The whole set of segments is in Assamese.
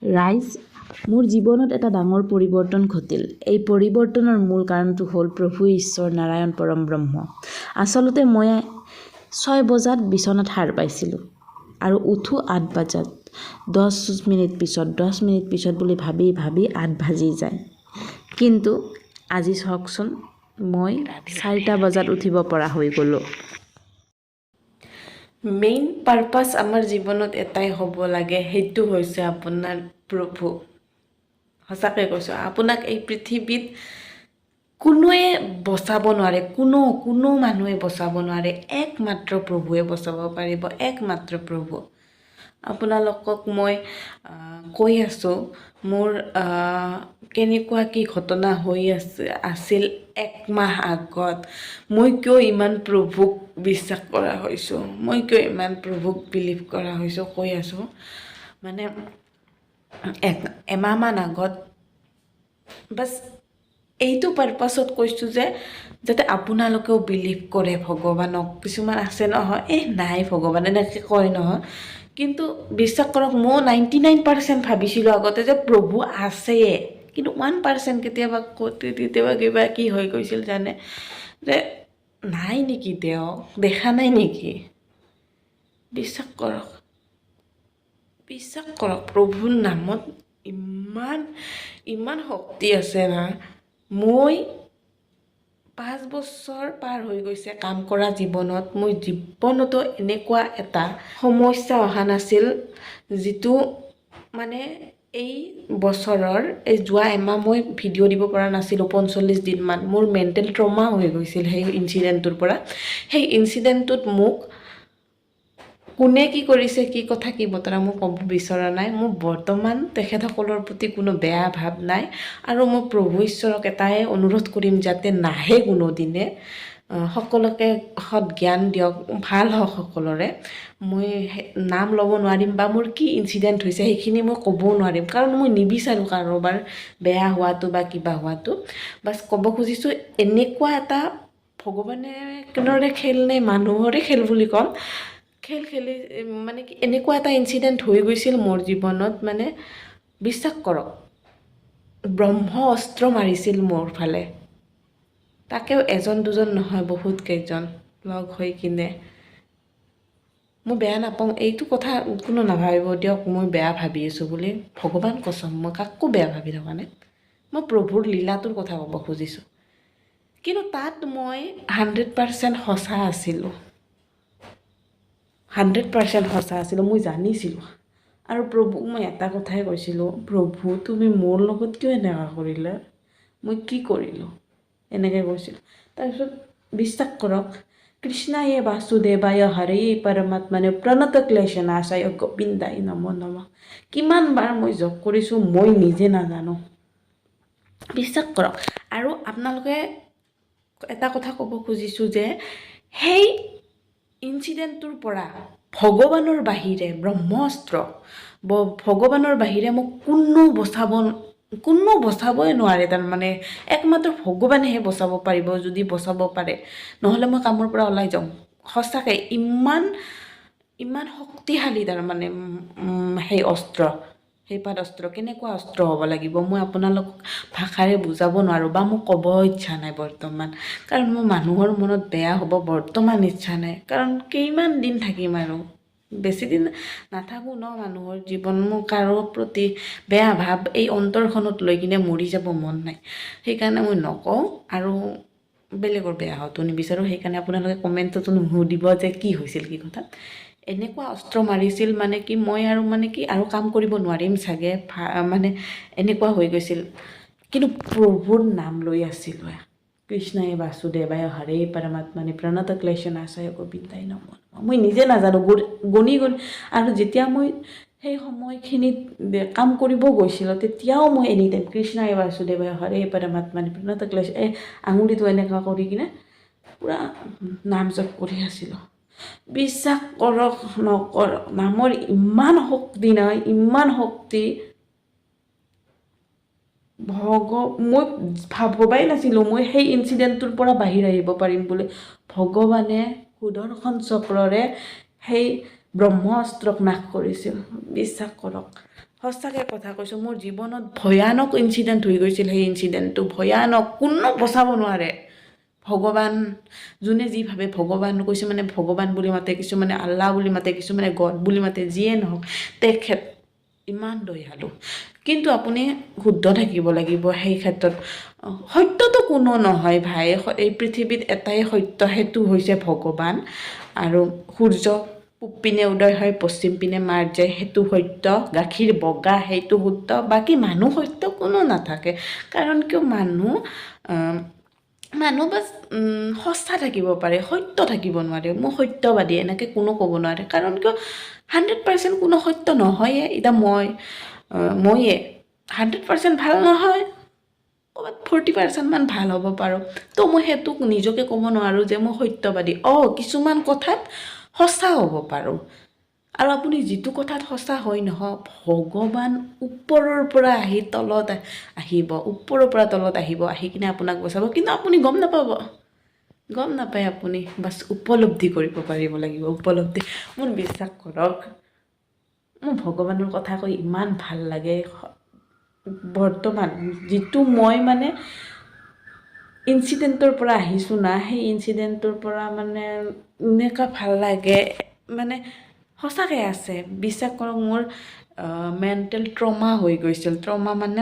ৰাইজ, মোৰ জীৱনত এটা ডাঙৰ পৰিৱৰ্তন ঘটিল। এই পৰিৱৰ্তনৰ মূল কাৰণটো হ'ল প্ৰভু ঈশ্বৰ নাৰায়ণ পৰম ব্ৰহ্ম। আচলতে মই 6 বজাত বিচনাত সাৰ পাইছিলোঁ আৰু উঠোঁ 8 বজাত। 10 মিনিট পিছত, 10 মিনিট পিছত বুলি ভাবি ভাবি 8 বাজি যায়। কিন্তু আজি চাওকচোন, মই 4টা বজাত উঠিব পৰা হৈ গ'লোঁ। মেইন পাৰপাছ আমাৰ জীৱনত এটাই হ'ব লাগে, সেইটো হৈছে আপোনাৰ প্ৰভু। সঁচাকৈ কৈছোঁ আপোনাক, এই পৃথিৱীত কোনোৱে বচাব নোৱাৰে। কোনো কোনো মানুহে বচাব নোৱাৰে, একমাত্ৰ প্ৰভুৱে বচাব পাৰিব, একমাত্ৰ প্ৰভু। আপোনালোকক মই কৈ আছোঁ মোৰ কেনেকুৱা কি ঘটনা হৈ আছে আছিল একমাহ আগত, মই কিয় ইমান প্ৰভুক বিশ্বাস কৰা হৈছোঁ, মই কিয় ইমান প্ৰভুক বিলিভ কৰা হৈছোঁ, কৈ আছোঁ। মানে এমাহমান আগত, বাছ এইটো পাৰপাছত কৈছোঁ যে যাতে আপোনালোকেও বিলিভ কৰে ভগৱানক। কিছুমান আছে নহয়, "এই নাই ভগৱান", এনেকৈ কয় নহয়। কিন্তু বিশ্বাস কৰক, ময়ো 99% ভাবিছিলোঁ আগতে যে প্ৰভু আছে। কিন্তু 1% কেতিয়াবা ক'ত কেতিয়াবা কিবা কি হৈ গৈছিল জানে যে নাই নেকি তেওঁ, দেখা নাই নেকি? বিশ্বাস কৰক, বিশ্বাস কৰক, প্ৰভুৰ নামত ইমান ইমান শক্তি আছে না। মই 5 বছৰ পাৰ হৈ গৈছে কাম কৰা জীৱনত, মই জীৱনতো এনেকুৱা এটা সমস্যা অহা নাছিল, যিটো মানে এই বছৰৰ এই যোৱা এমাহ মই ভিডিঅ' দিব পৰা নাছিলোঁ 45 দিনমান। মোৰ মেণ্টেল ট্ৰমা হৈ গৈছিল সেই ইনচিডেণ্টটোৰ পৰা। সেই ইনচিডেণ্টটোত মোক কোনে কি কৰিছে, কি কথা কি বতৰা, মই ক'ব বিচৰা নাই। মোৰ বৰ্তমান তেখেতসকলৰ প্ৰতি কোনো বেয়া ভাৱ নাই আৰু মই প্ৰভু ঈশ্বৰক এটাই অনুৰোধ কৰিম যাতে নাহে কোনোদিনে। সকলোকে সৎ জ্ঞান দিয়ক, ভাল হওক সকলোৰে। মই নাম ল'ব নোৱাৰিম বা মোৰ কি ইনচিডেণ্ট হৈছে সেইখিনি মই ক'বও নোৱাৰিম, কাৰণ মই নিবিচাৰোঁ কাৰোবাৰ বেয়া হোৱাটো বা কিবা হোৱাটো। বাছ ক'ব খুজিছোঁ, এনেকুৱা এটা ভগৱানে খেল নে মানুহৰে খেল বুলি ক'ম, খেল খেলি মানে কি এনেকুৱা এটা ইনচিডেণ্ট হৈ গৈছিল মোৰ জীৱনত। মানে বিশ্বাস কৰক, ব্ৰহ্ম অস্ত্ৰ মাৰিছিল মোৰ ফালে, তাকেও এজন দুজন নহয়, বহুত কেইজন লগ হৈ কিনে। মই বেয়া নাপাওঁ এইটো কথা, কোনো নাভাবিব দিয়ক মই বেয়া ভাবি আছোঁ বুলি। ভগৱান কচম, মই কাকো বেয়া ভাবি থকা নাই। মই প্ৰভুৰ লীলাটোৰ কথা ক'ব খুজিছোঁ। কিন্তু তাত মই 100% সঁচা আছিলোঁ, 100% সঁচা আছিলোঁ, মই জানিছিলোঁ। আৰু প্ৰভুক মই এটা কথাই কৈছিলোঁ, "প্ৰভু, তুমি মোৰ লগত কিয় এনেকুৱা কৰিলা? মই কি কৰিলোঁ?" এনেকৈ কৈছিলোঁ। তাৰপিছত বিশ্বাস কৰক, কৃষ্ণায় বাসুদেৱায় হৰে পৰমাত্মনে প্ৰণত ক্লেশনাশায় গোবিন্দায় নম নম। কিমান বাৰ মই জপ কৰিছোঁ মই নিজে নাজানো, বিশ্বাস কৰক। আৰু আপোনালোকে এটা কথা ক'ব খুজিছোঁ যে সেই ইনচিডেণ্টটোৰ পৰা ভগৱানৰ বাহিৰে, ব্ৰহ্মাস্ত্ৰ ভগৱানৰ বাহিৰে মোক কোনো বচাবই নোৱাৰে। তাৰমানে একমাত্ৰ ভগৱানেহে বচাব পাৰিব, যদি বচাব পাৰে। নহ'লে মই কামৰ পৰা ওলাই যাওঁ। সঁচাকৈ ইমান ইমান শক্তিশালী তাৰমানে সেই অস্ত্ৰ, সেইপাত অস্ত্ৰ। কেনেকুৱা অস্ত্ৰ হ'ব লাগিব মই আপোনালোকক ভাষাৰে বুজাব নোৱাৰোঁ বা মোক ক'ব ইচ্ছা নাই বৰ্তমান, কাৰণ মোৰ মানুহৰ মনত বেয়া হ'ব বৰ্তমান ইচ্ছা নাই। কাৰণ কিমান দিন থাকিম আৰু? বেছি দিন নাথাকোঁ ন মানুহৰ জীৱন। মোৰ কাৰো প্ৰতি বেয়া ভাৱ এই অন্তৰখনত লৈ কিনে মৰি যাব মন নাই। সেইকাৰণে মই নকওঁ আৰু বেলেগৰ বেয়া হোৱাটো নিবিচাৰোঁ। সেইকাৰণে আপোনালোকে কমেণ্টতো নুসুধিব যে কি হৈছিল, কি কথা। এনেকুৱা অস্ত্ৰ মাৰিছিল মানে কি মই আৰু মানে কি আৰু কাম কৰিব নোৱাৰিম চাগে, মানে এনেকুৱা হৈ গৈছিল। কিন্তু প্ৰভুৰ নাম লৈ আছিলোঁ, কৃষ্ণায় বাসুদেৱায় হৰে পৰমাত্মনে প্ৰণত ক্লেশনাশায় গোবিন্দায় নম নমঃ। মই নিজে নাজানো, গণি গণি। আৰু যেতিয়া মই সেই সময়খিনিত কাম কৰিব গৈছিলোঁ, তেতিয়াও মই এনি টাইম কৃষ্ণায় বাসুদেৱায় হৰে পৰমাত্মনে প্ৰণত ক্লেশ, এই আঙুলিটো এনেকুৱা কৰি কিনে পূৰা নাম জপ কৰি আছিলোঁ। বিশ্বাস কৰক নকৰক, নামৰ ইমান শক্তি নহয়, ইমান শক্তি। মই ভবাই নাছিলোঁ মই সেই ইনচিডেণ্টটোৰ পৰা বাহিৰ আহিব পাৰিম বুলি। ভগৱানে সুদৰ্শন চক্ৰৰে সেই ব্ৰহ্মাস্ত্ৰক নাশ কৰিছিল, বিশ্বাস কৰক। সঁচাকৈ সঁচাকৈ কথা কৈছোঁ, মোৰ জীৱনত ভয়ানক ইনচিডেণ্ট হৈ গৈছিল। সেই ইনচিডেণ্টটো ভয়ানক, কোনো বচাব নোৱাৰে। ভগৱান, যোনে যি ভাবে, ভগৱান, কিছুমানে ভগৱান বুলি মাতে, কিছুমানে আল্লাহ বুলি মাতে, কিছুমানে গড বুলি মাতে, যিয়ে নহওক, তেখেত ইমান দয়ালু। কিন্তু আপুনি শুদ্ধ থাকিব লাগিব সেই ক্ষেত্ৰত। সত্যটো কোনো নহয় ভাই। এই পৃথিৱীত এটাই সত্য, সেইটো হৈছে ভগৱান। আৰু সূৰ্য পূব পিনে উদয় হয়, পশ্চিম পিনে মাৰ যায়, সেইটো সত্য। গাখীৰ বগা, সেইটো সত্য। বাকী মানুহ সত্য কোনো নাথাকে। কাৰণ কিয়, মানুহ বাছ সঁচা থাকিব পাৰে, সত্য থাকিব নোৱাৰে। মই সত্যবাদী, এনেকৈ কোনো ক'ব নোৱাৰে। কাৰণ কিয়, 100% কোনো সত্য নহয়ে। এতিয়া ময়ে 100% ভাল নহয়, ক'ৰবাত 40%মান ভাল হ'ব পাৰোঁ। তো মই সেইটোক নিজকে ক'ব নোৱাৰোঁ যে মই সত্যবাদী। অঁ, কিছুমান কথাত সঁচা হ'ব পাৰোঁ। আৰু আপুনি যিটো কথাত সঁচা হয় নহয়, ভগৱান ওপৰৰ পৰা আহি তলত আহিব, ওপৰৰ পৰা তলত আহিব, আহি কিনে আপোনাক বচাব। কিন্তু আপুনি গম নাপাব, গম নাপায় আপুনি। বাছ উপলব্ধি কৰিব পাৰিব লাগিব, উপলব্ধি। মোৰ বিশ্বাস কৰক, মোৰ ভগৱানৰ কথা কৈ ইমান ভাল লাগে। বৰ্তমান যিটো মই মানে ইনচিডেণ্টৰ পৰা আহিছোঁ না, সেই ইনচিডেণ্টটোৰ পৰা মানে এনেকুৱা ভাল লাগে, মানে সঁচাকৈ আছে। বিশ্বাস কৰক, মোৰ মেণ্টেল ট্ৰমা হৈ গৈছিল। ট্ৰমা মানে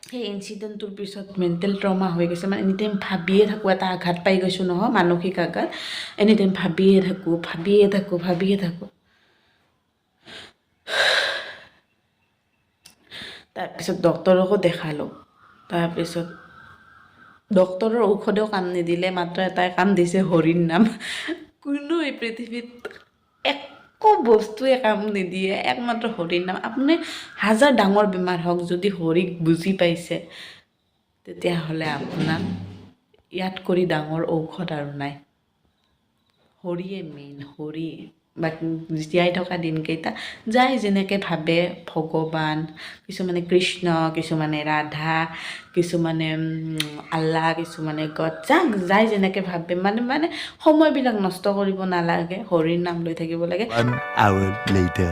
সেই ইনচিডেণ্টটোৰ পিছত মেণ্টেল ট্ৰমা হৈ গৈছে। মানে এনি টাইম ভাবিয়ে থাকোঁ, এটা আঘাত পাই গৈছোঁ নহয়, মানসিক আঘাত। এনি টাইম ভাবিয়ে থাকোঁ, ভাবিয়ে থাকোঁ, ভাবিয়ে থাকোঁ। তাৰপিছত ডক্তৰকো দেখালোঁ। তাৰপিছত ডক্তৰৰ ঔষধেও কাম নিদিলে, মাত্ৰ এটাই কাম দিছে, হৰিৰ নাম। কোনো এই পৃথিৱীত একো বস্তুৱে কাম নিদিয়ে, একমাত্ৰ হৰিৰ নাম। আপুনি হাজাৰ ডাঙৰ বেমাৰ হওক, যদি হৰিক বুজি পাইছে, তেতিয়াহ'লে আপোনাক ইয়াত কৰি ডাঙৰ ঔষধ আৰু নাই। হৰিয়ে মেইন, হৰি। বাকী জীয়াই থকা দিনকেইটা যাই যেনেকৈ ভাবে, ভগৱান, কিছুমানে কৃষ্ণ, কিছুমানে ৰাধা, কিছুমানে আল্লাহ, কিছুমানে গড, যাক যাই যেনেকৈ ভাবে, মানে মানে সময়বিলাক নষ্ট কৰিব নালাগে, হৰিৰ নাম লৈ থাকিব লাগে। One hour later.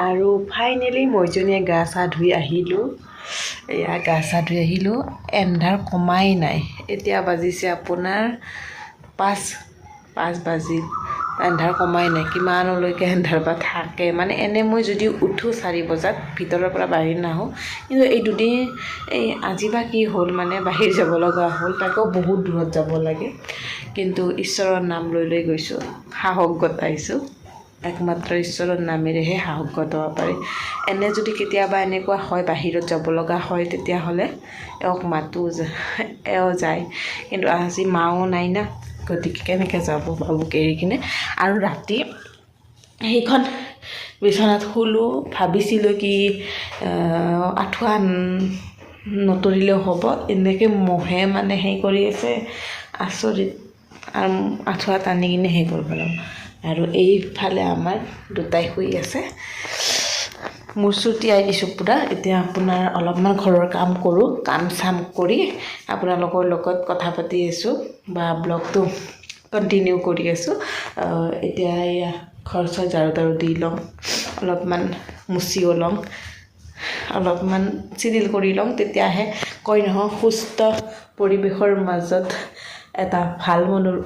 আৰু ফাইনেলি মইজনীয়ে গা চা ধুই আহিলোঁ। এয়া গা চা ধুই আহিলোঁ, এন্ধাৰ কমাই নাই। এতিয়া বাজিছে আপোনাৰ 5 বাজিল, এন্ধাৰ কমাই নাই। কিমানলৈকে এন্ধাৰ বা থাকে। মানে এনে মই যদি উঠোঁ 4 বজাত, ভিতৰৰ পৰা বাহিৰ নাহোঁ। কিন্তু এই দুদিন, এই আজি বা কি হ'ল, মানে বাহিৰ যাব লগা হ'ল, তাকো বহুত দূৰত যাব লাগে। কিন্তু ঈশ্বৰৰ নাম লৈ লৈ গৈছোঁ, সাহস গোটাইছোঁ। একমাত্ৰ ঈশ্বৰৰ নামেৰেহে সাহস গোটাব পাৰি। এনে যদি কেতিয়াবা এনেকুৱা হয়, বাহিৰত যাব লগা হয়, তেতিয়াহ'লে এওঁক মাতোঁ, এওঁ যায়। কিন্তু আজি মাও নাই না, গতিকে কেনেকৈ যাব বাবুক এৰি কিনে। আৰু ৰাতি সেইখন বিচনাত শুলোঁ, ভাবিছিলোঁ কি আঁঠুৱা নতৰিলেও হ'ব, এনেকৈ মহে মানে হেৰি কৰি আছে, আচৰিত। আৰু আঁঠুৱা টানি কিনে হেৰি কৰিব লাগিব। আৰু এইফালে আমাৰ দুটাই শুই আছে, মূৰ চুৰ তিয়াই দিছোঁ পূৰা। এতিয়া আপোনাৰ অলপমান ঘৰৰ কাম কৰোঁ, কাম চাম কৰি আপোনালোকৰ লগত কথা পাতি আছোঁ বা ব্লগটো কণ্টিনিউ কৰি আছোঁ। এতিয়া এয়া ঘৰ চৰ ঝাৰু তাৰু দি লওঁ, অলপমান মুচিও লওঁ, অলপমান চিজিল কৰি লওঁ, তেতিয়াহে কয় নহয়, সুস্থ পৰিৱেশৰ মাজত এটা ভাল মনৰ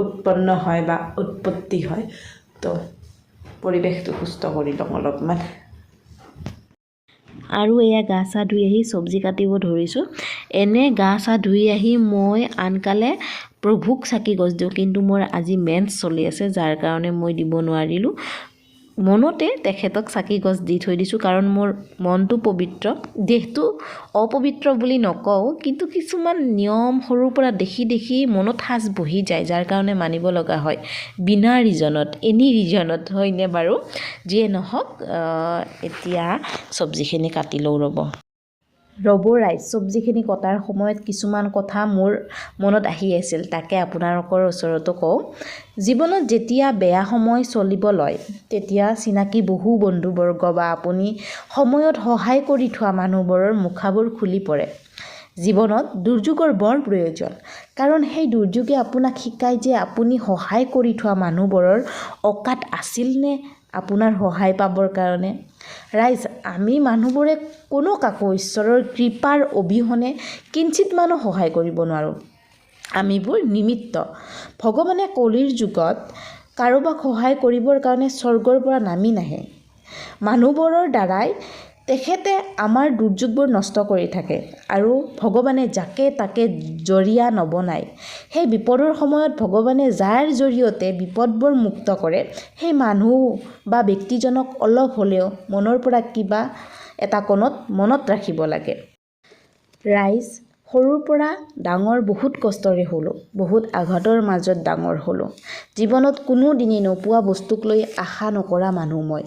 উৎপন্ন হয় বা উৎপত্তি হয়। তো পৰিৱেশটো সুস্থ কৰি লওঁ অলপমান। আৰু এয়া গা চা ধুই আহি চব্জি কাটিব ধৰিছোঁ। এনে গা চা ধুই আহি মই আনকালে প্ৰভুক চাকি গছ দিওঁ, কিন্তু মোৰ আজি মেন্স চলি আছে, যাৰ কাৰণে মই দিব নোৱাৰিলোঁ। মনতে তেখেতক চাকি গছ দি থৈ দিছোঁ, কাৰণ মোৰ মনটো পবিত্ৰ, দেহটো অপবিত্ৰ বুলি নকওঁ, কিন্তু কিছুমান নিয়ম সৰুৰ পৰা দেখি দেখি মনত সাঁচ বহি যায়, যাৰ কাৰণে মানিব লগা হয় বিনা ৰিজনত, এনি ৰিজনত, হয়নে বাৰু? যিয়ে নহওক, এতিয়া চব্জিখিনি কাটি লওঁ। ৰ'ব ৰ'ব ৰাইজ, চব্জিখিনি কটাৰ সময়ত কিছুমান কথা মোৰ মনত আহি আছিল, তাকে আপোনালোকৰ ওচৰতো কওঁ। জীৱনত যেতিয়া বেয়া সময় চলিব লয়, তেতিয়া চিনাকি বহু বন্ধুবৰ্গ বা আপুনি সময়ত সহায় কৰি থোৱা মানুহবোৰৰ মুখাবোৰ খুলি পৰে। জীৱনত দুৰ্যোগৰ বৰ প্ৰয়োজন, কাৰণ সেই দুৰ্যোগে আপোনাক শিকায় যে আপুনি সহায় কৰি থোৱা মানুহবোৰৰ অকাত আছিল নে আপোনাৰ সহায় পাবৰ কাৰণে। ৰাইজ, আমি মানুহবোৰে কোনো কাকো ঈশ্বৰৰ কৃপাৰ অবিহনে কিঞ্চিতমানো সহায় কৰিব নোৱাৰোঁ। আমিবোৰ নিমিত্ত। ভগৱানে কলিৰ যুগত কাৰোবাক সহায় কৰিবৰ কাৰণে স্বৰ্গৰ পৰা নামি নাহে। মানুহবোৰৰ দ্বাৰাই তেখেতে আমাৰ দুৰ্যোগবোৰ নষ্ট কৰি থাকে আৰু ভগৱানে যাকে তাকে জৰীয়া নবনায়। সেই বিপদৰ সময়ত ভগৱানে যাৰ জৰিয়তে বিপদবোৰ মুক্ত কৰে, সেই মানুহ বা ব্যক্তিজনক অলপ হ'লেও মনৰ পৰা কিবা এটা কোণত মনত ৰাখিব লাগে। ৰাইজ, সৰুৰ পৰা ডাঙৰ বহুত কষ্টৰে হ'লোঁ, বহুত আঘাতৰ মাজত ডাঙৰ হ'লোঁ। জীৱনত কোনো দিনেই নোপোৱা বস্তুক লৈ আশা নকৰা মানুহ মই।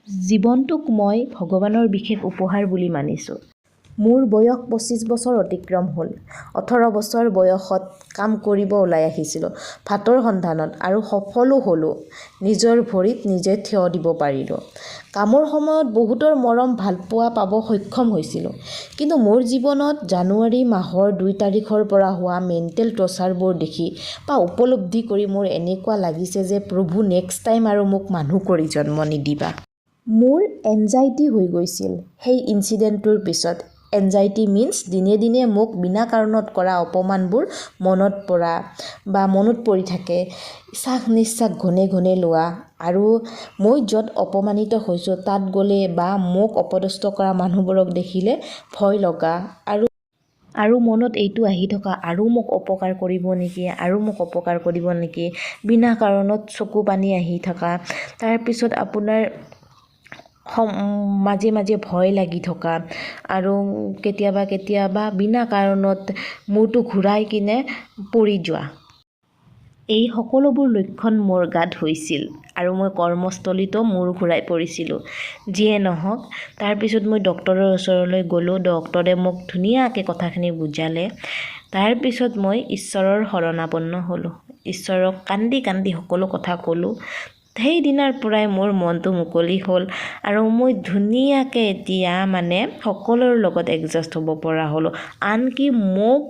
জীৱনটোক মই ভগৱানৰ বিশেষ উপহাৰ বুলি মানিছোঁ। মোৰ বয়স 25 বছৰ অতিক্ৰম হ'ল। 18 বছৰ বয়সত কাম কৰিব ওলাই আহিছিলোঁ ভাতৰ সন্ধানত আৰু সফলো হ'লোঁ। নিজৰ ভৰিত নিজে থিয় দিব পাৰিলোঁ। কামৰ সময়ত বহুতৰ মৰম ভালপোৱা পাব সক্ষম হৈছিলোঁ। কিন্তু মোৰ জীৱনত জানুৱাৰী মাহৰ 2 তাৰিখৰ পৰা হোৱা মেণ্টেল টৰ্চাৰবোৰ দেখি বা উপলব্ধি কৰি মোৰ এনেকুৱা লাগিছে যে প্ৰভু, নেক্সট টাইম আৰু মোক মানুহ কৰি জন্ম নিদিবা। মোৰ এনজাইটি হৈ গৈছিল সেই ইনচিডেণ্টটোৰ পিছত। এনজাইটি মিনছ দিনে দিনে মোক বিনা কাৰণত কৰা অপমানবোৰ মনত পৰা বা মনত পৰি থাকে, শ্বাস নিশ্বাস ঘনে ঘনে লোৱা আৰু মই য'ত অপমানিত হৈছোঁ তাত গ'লে বা মোক অপদস্থ কৰা মানুহবোৰক দেখিলে ভয় লগা আৰু মনত এইটো আহি থকা, আৰু মোক অপকাৰ কৰিব নেকি, আৰু মোক অপকাৰ কৰিব নেকি, বিনা কাৰণত চকু পানী আহি থকা, তাৰপিছত আপোনাৰ মাজে মাজে ভয় লাগি থকা আৰু কেতিয়াবা কেতিয়াবা বিনা কাৰণত মূৰটো ঘূৰাই কিনে পৰি যোৱা। এই সকলোবোৰ লক্ষণ মোৰ গাত হৈছিল আৰু মই কৰ্মস্থলীতো মূৰ ঘূৰাই পৰিছিলোঁ। যিয়ে নহওক, তাৰপিছত মই ডক্তৰৰ ওচৰলৈ গ'লোঁ। ডক্তৰে মোক ধুনীয়াকৈ কথাখিনি বুজালে। তাৰপিছত মই ঈশ্বৰৰ শৰণাপন্ন হ'লোঁ। ঈশ্বৰক কান্দি কান্দি সকলো কথা ক'লোঁ। সেইদিনাৰ পৰাই মোৰ মনটো মুকলি হ'ল আৰু মই ধুনীয়াকৈ এতিয়া মানে সকলোৰে লগত এডজাষ্ট হ'ব পৰা হ'লোঁ। আনকি মোক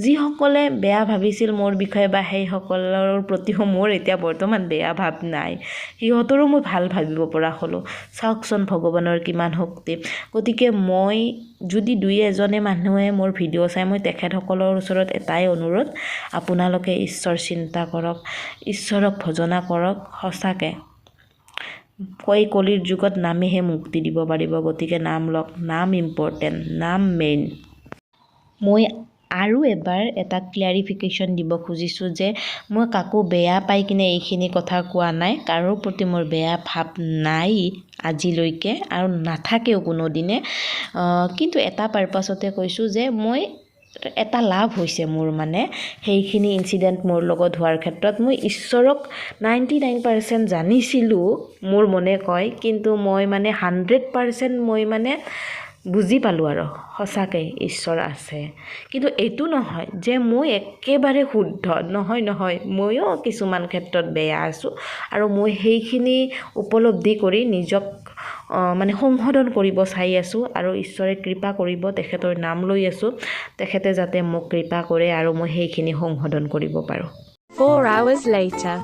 যিসকলে বেয়া ভাবিছিল মোৰ বিষয়ে বা সেইসকলৰ প্ৰতিও মোৰ এতিয়া বৰ্তমান বেয়া ভাৱ নাই, সিহঁতৰো মই ভাল ভাবিব পৰা হ'লোঁ। চাওকচোন ভগৱানৰ কিমান শক্তি। গতিকে মই যদি দুই এজনে মানুহে মোৰ ভিডিঅ' চাই, মই তেখেতসকলৰ ওচৰত এটাই অনুৰোধ, আপোনালোকে ঈশ্বৰ চিন্তা কৰক, ঈশ্বৰক ভজনা কৰক। সঁচাকৈ এই কলিৰ যুগত নামেহে মুক্তি দিব পাৰিব। গতিকে নাম লওক, নাম ইম্পৰ্টেণ্ট, নাম মেইন। মই আৰু এবাৰ এটা ক্লিয়াৰিফিকেশ্যন দিব খুজিছোঁ যে মই কাকো বেয়া পাই কিনে এইখিনি কথা কোৱা নাই। কাৰো প্ৰতি মোৰ বেয়া ভাৱ নাই আজিলৈকে আৰু নাথাকেও কোনোদিনে। কিন্তু এটা পাৰ্পাছতে কৈছোঁ যে মই এটা লাভ হৈছে মোৰ, মানে সেইখিনি ইনচিডেণ্ট মোৰ লগত হোৱাৰ ক্ষেত্ৰত মই ঈশ্বৰক 99% জানিছিলোঁ মোৰ মনে কয়, কিন্তু মই মানে 100% মই মানে বুজি পালোঁ আৰু সঁচাকৈ ঈশ্বৰ আছে। কিন্তু এইটো নহয় যে মই একেবাৰে শুদ্ধ, নহয় নহয়, ময়ো কিছুমান ক্ষেত্ৰত বেয়া আছোঁ আৰু মই সেইখিনি উপলব্ধি কৰি নিজক মানে সংশোধন কৰিব চাই আছোঁ আৰু ঈশ্বৰে কৃপা কৰিব, তেখেতৰ নাম লৈ আছোঁ, তেখেতে যাতে মোক কৃপা কৰে আৰু মই সেইখিনি সংশোধন কৰিব পাৰোঁ। 4 hours later.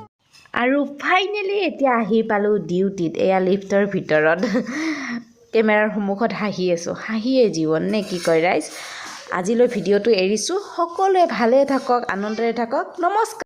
আৰু ফাইনেলি এতিয়া আহি পালোঁ ডিউটিত। এয়া লিফ্টৰ ভিতৰত কেমেৰাৰ সন্মুখত হাঁহি আছোঁ। হাঁহিয়ে জীৱন নে কি কয় ৰাইজ। আজিলৈ ভিডিঅ'টো এৰিছোঁ। সকলোৱে ভালে থাকক, আনন্দেৰে থাকক। নমস্কাৰ।